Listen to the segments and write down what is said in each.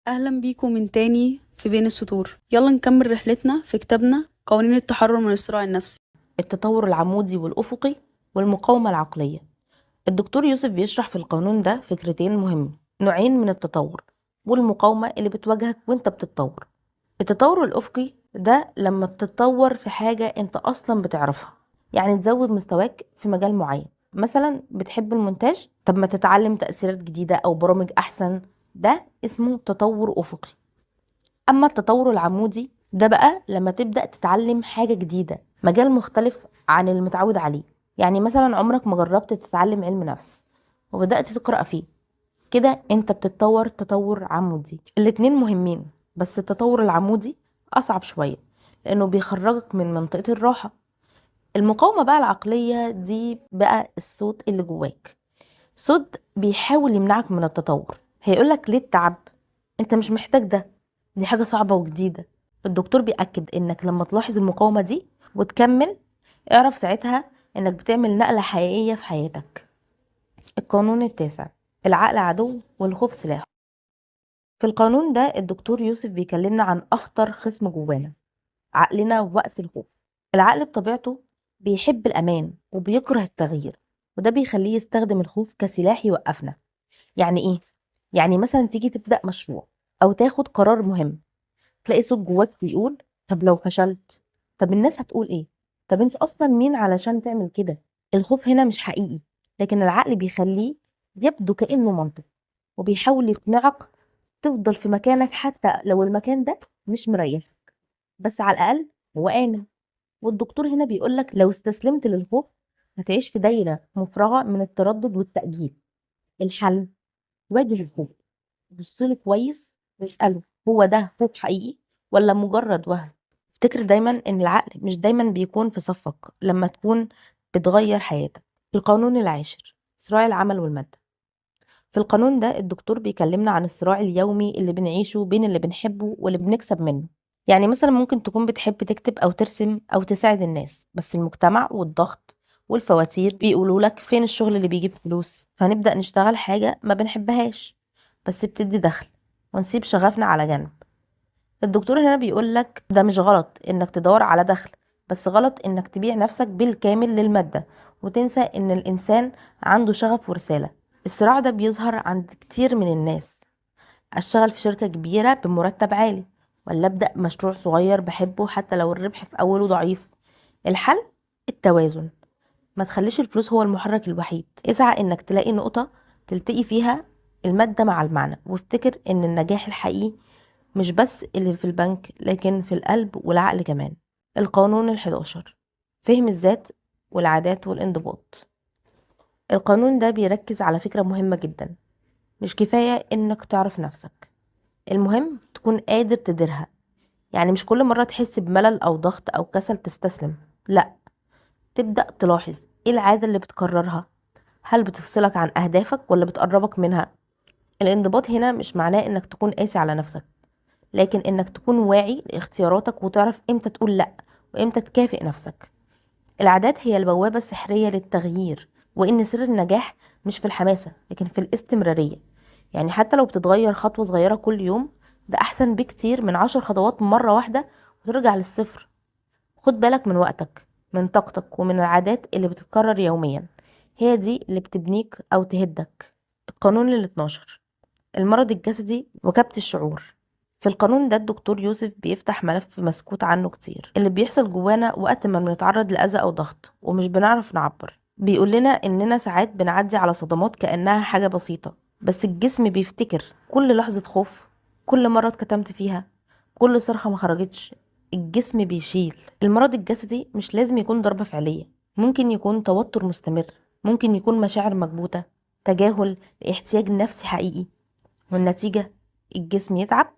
أهلا بيكم من تاني في بين السطور. يلا نكمل رحلتنا في كتابنا قوانين التحرر من الصراع النفسي. التطور العمودي والأفقي والمقاومة العقلية. الدكتور يوسف بيشرح في القانون ده فكرتين مهمة، نوعين من التطور والمقاومة اللي بتواجهك وانت بتتطور. التطور الأفقي ده لما تتطور في حاجة انت أصلا بتعرفها، يعني تزود مستواك في مجال معين. مثلا بتحب المونتاج، طب ما تتعلم تأثيرات جديدة أو برامج أحسن، ده اسمه تطور أفقي. أما التطور العمودي ده بقى لما تبدأ تتعلم حاجة جديدة، مجال مختلف عن المتعود عليه. يعني مثلا عمرك ما جربت تتعلم علم نفس وبدأت تقرأ فيه، كده انت بتتطور تطور عمودي. الاتنين مهمين، بس التطور العمودي أصعب شوية لأنه بيخرجك من منطقة الراحة. المقاومة بقى العقلية دي بقى الصوت اللي جواك، صوت بيحاول يمنعك من التطور. هيقولك ليه التعب، انت مش محتاج ده، دي حاجة صعبة وجديدة. الدكتور بيأكد انك لما تلاحظ المقاومة دي وتكمل، اعرف ساعتها انك بتعمل نقلة حقيقية في حياتك. القانون التاسع، العقل عدو والخوف سلاح. في القانون ده الدكتور يوسف بيكلمنا عن أخطر خصم جوانا، عقلنا وقت الخوف. العقل بطبيعته بيحب الأمان وبيكره التغيير، وده بيخليه يستخدم الخوف كسلاح يوقفنا. يعني إيه؟ يعني مثلا تيجي تبدأ مشروع أو تاخد قرار مهم، تلاقي صوت جواك بيقول طب لو فشلت، طب الناس هتقول إيه، طب أنت أصلا مين علشان تعمل كده. الخوف هنا مش حقيقي، لكن العقل بيخليه يبدو كأنه منطق، وبيحاول يقنعك تفضل في مكانك حتى لو المكان ده مش مريحك، بس على الأقل هو آمن. والدكتور هنا بيقولك لو استسلمت للخوف هتعيش في دايرة مفرغة من التردد والتأجيل. الحل، واجه الخوف، بصله كويس واسأله هو ده خوف حقيقي ولا مجرد وهم. افتكر دايما ان العقل مش دايما بيكون في صفك لما تكون بتغير حياتك. القانون العاشر، صراع العمل والمادة. في القانون ده الدكتور بيكلمنا عن الصراع اليومي اللي بنعيشه بين اللي بنحبه واللي بنكسب منه. يعني مثلا ممكن تكون بتحب تكتب أو ترسم أو تساعد الناس، بس المجتمع والضغط والفواتير بيقولوا لك فين الشغل اللي بيجيب فلوس، فنبدأ نشتغل حاجة ما بنحبهاش بس بتدي دخل، ونسيب شغفنا على جنب. الدكتور هنا بيقول لك ده مش غلط انك تدور على دخل، بس غلط انك تبيع نفسك بالكامل للمادة وتنسى ان الانسان عنده شغف ورسالة. الصراع ده بيظهر عند كتير من الناس. اشتغل في شركة كبيرة بمرتب عالي، ولا ابدأ مشروع صغير بحبه حتى لو الربح في اوله ضعيف. الحل التوازن، ما تخليش الفلوس هو المحرك الوحيد. اسعى انك تلاقي نقطة تلتقي فيها المادة مع المعنى، وافتكر ان النجاح الحقيقي مش بس اللي في البنك، لكن في القلب والعقل كمان. القانون 11، فهم الذات والعادات والانضباط. القانون ده بيركز على فكرة مهمة جدا، مش كفاية انك تعرف نفسك، المهم تكون قادر تديرها. يعني مش كل مرة تحس بملل او ضغط او كسل تستسلم، لا، تبدأ تلاحظ ايه العادة اللي بتكررها، هل بتفصلك عن اهدافك ولا بتقربك منها. الانضباط هنا مش معناه انك تكون قاسي على نفسك، لكن انك تكون واعي لاختياراتك وتعرف امتى تقول لا وامتى تكافئ نفسك. العادات هي البوابة السحرية للتغيير، وان سر النجاح مش في الحماسة لكن في الاستمرارية. يعني حتى لو بتتغير خطوة صغيرة كل يوم، ده احسن بكتير من 10 خطوات مرة واحدة وترجع للصفر. خد بالك من وقتك، من طاقتك، ومن العادات اللي بتتكرر يوميا، هي دي اللي بتبنيك او تهدك. القانون 12، المرض الجسدي وكبت الشعور. في القانون ده الدكتور يوسف بيفتح ملف مسكوت عنه كتير، اللي بيحصل جوانا وقت ما بنتعرض لأذى أو ضغط ومش بنعرف نعبر. بيقول لنا إننا ساعات بنعدي على صدمات كأنها حاجة بسيطة، بس الجسم بيفتكر كل لحظة خوف، كل مرة اتكتمت فيها، كل صرخة ما خرجتش، الجسم بيشيل. المرض الجسدي مش لازم يكون ضربة فعلية، ممكن يكون توتر مستمر، ممكن يكون مشاعر مكبوتة، تجاهل لاحتياج نفسي حقيقي، والنتيجة الجسم يتعب،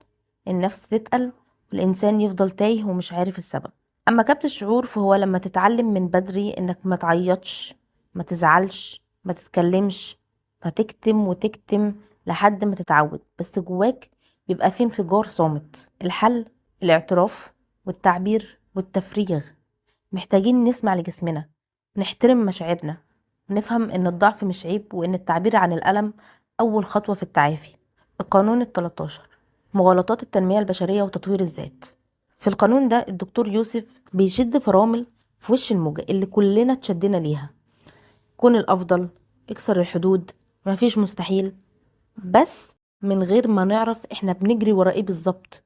النفس تتقل، والإنسان يفضل تايه ومش عارف السبب. أما كبت الشعور فهو لما تتعلم من بدري إنك ما تعيطش، ما تزعلش، ما تتكلمش، فتكتم وتكتم لحد ما تتعود، بس جواك بيبقى فيه انفجار صامت. الحل الاعتراف والتعبير والتفريغ. محتاجين نسمع لجسمنا، نحترم مشاعرنا، نفهم إن الضعف مش عيب، وإن التعبير عن الألم أول خطوة في التعافي. القانون 13، مغالطات التنمية البشرية وتطوير الذات. في القانون ده الدكتور يوسف بيشد فرامل في وش الموجة اللي كلنا اتشدنا ليها. كون الأفضل، اكسر الحدود، مفيش مستحيل، بس من غير ما نعرف احنا بنجري ورا ايه بالظبط.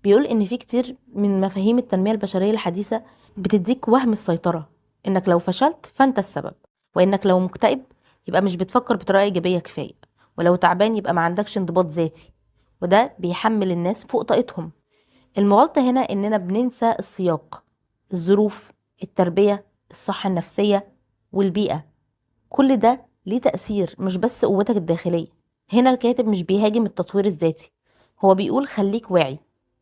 بيقول ان في كتير من مفاهيم التنمية البشرية الحديثة بتديك وهم السيطرة، انك لو فشلت فانت السبب، وانك لو مكتئب يبقى مش بتفكر بطريقة ايجابية كفاية، ولو تعبان يبقى ما عندكش انضباط ذاتي، وده بيحمل الناس فوق طاقتهم. المغالطة هنا اننا بننسى السياق، الظروف، التربية، الصحة النفسية والبيئة. كل ده ليه تأثير، مش بس قوتك الداخلية. هنا الكاتب مش بيهاجم التطوير الذاتي، هو بيقول خليك واعي،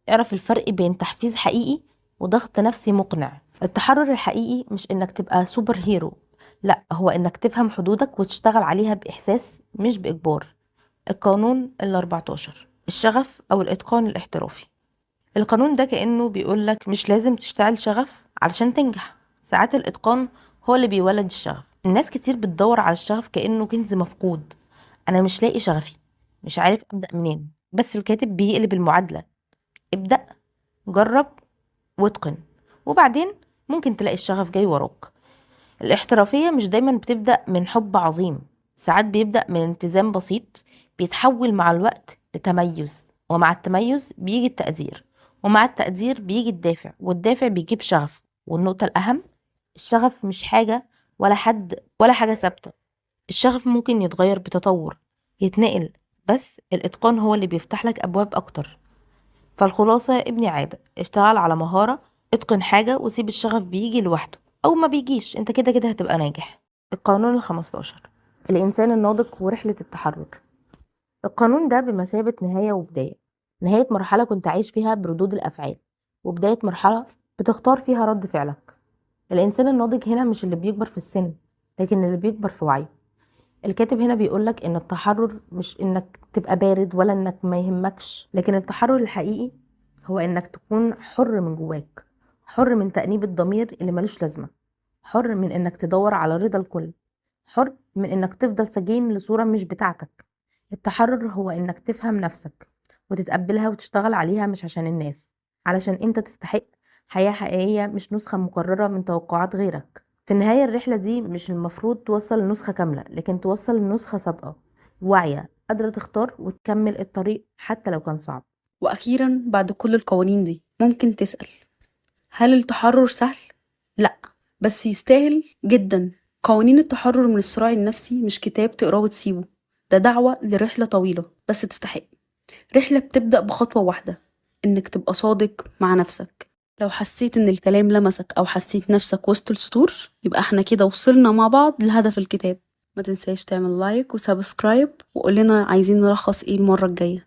اعرف الفرق بين تحفيز حقيقي وضغط نفسي مقنع. التحرر الحقيقي مش انك تبقى super hero، لا، هو انك تفهم حدودك وتشتغل عليها بإحساس مش بإجبار. القانون ال14، الشغف أو الإتقان الاحترافي. القانون ده كأنه بيقولك مش لازم تشتعل شغف علشان تنجح، ساعات الإتقان هو اللي بيولد الشغف. الناس كتير بتدور على الشغف كأنه كنز مفقود، أنا مش لاقي شغفي، مش عارف أبدأ منين. بس الكاتب بيقلب المعادلة، ابدأ، جرب، واتقن، وبعدين ممكن تلاقي الشغف جاي وراك. الاحترافية مش دايما بتبدأ من حب عظيم، ساعات بيبدأ من التزام بسيط بيتحول مع الوقت لتميز، ومع التميز بيجي التقدير، ومع التقدير بيجي الدافع، والدافع بيجيب شغف. والنقطة الأهم، الشغف مش حاجة ولا حد ولا حاجة ثابتة، الشغف ممكن يتغير بتطور، يتنقل، بس الإتقان هو اللي بيفتح لك أبواب أكتر. فالخلاصة، ابني عادة، اشتغل على مهارة، اتقن حاجة، وسيب الشغف بيجي لوحده أو ما بيجيش، انت كده كده هتبقى ناجح. القانون ال15، الإنسان الناضج ورحلة التحرر. القانون ده بمثابة نهاية وبداية، نهاية مرحلة كنت عايش فيها بردود الأفعال، وبداية مرحلة بتختار فيها رد فعلك. الإنسان الناضج هنا مش اللي بيكبر في السن، لكن اللي بيكبر في وعيه. الكاتب هنا بيقولك إن التحرر مش إنك تبقى بارد ولا إنك ما يهمكش، لكن التحرر الحقيقي هو إنك تكون حر من جواك، حر من تأنيب الضمير اللي ملوش لازمة، حر من إنك تدور على رضا الكل، حر من إنك تفضل سجين لصورة مش بتاعتك. التحرر هو إنك تفهم نفسك وتتقبلها وتشتغل عليها، مش عشان الناس، علشان أنت تستحق حياة حقيقية مش نسخة مكررة من توقعات غيرك. في النهاية الرحلة دي مش المفروض توصل لنسخة كاملة، لكن توصل لنسخة صادقة واعية قادرة تختار وتكمل الطريق حتى لو كان صعب. وأخيرا بعد كل القوانين دي ممكن تسأل، هل التحرر سهل؟ لا، بس يستاهل جدا. قوانين التحرر من الصراع النفسي مش كتاب تقراه وتسيبه، ده دعوة لرحلة طويلة بس تستحق. رحلة بتبدأ بخطوة واحدة، إنك تبقى صادق مع نفسك. لو حسيت إن الكلام لمسك أو حسيت نفسك وسط السطور، يبقى احنا كده وصلنا مع بعض لهدف الكتاب. ما تنساش تعمل like و subscribe، وقولنا عايزين نلخص ايه المرة الجاية.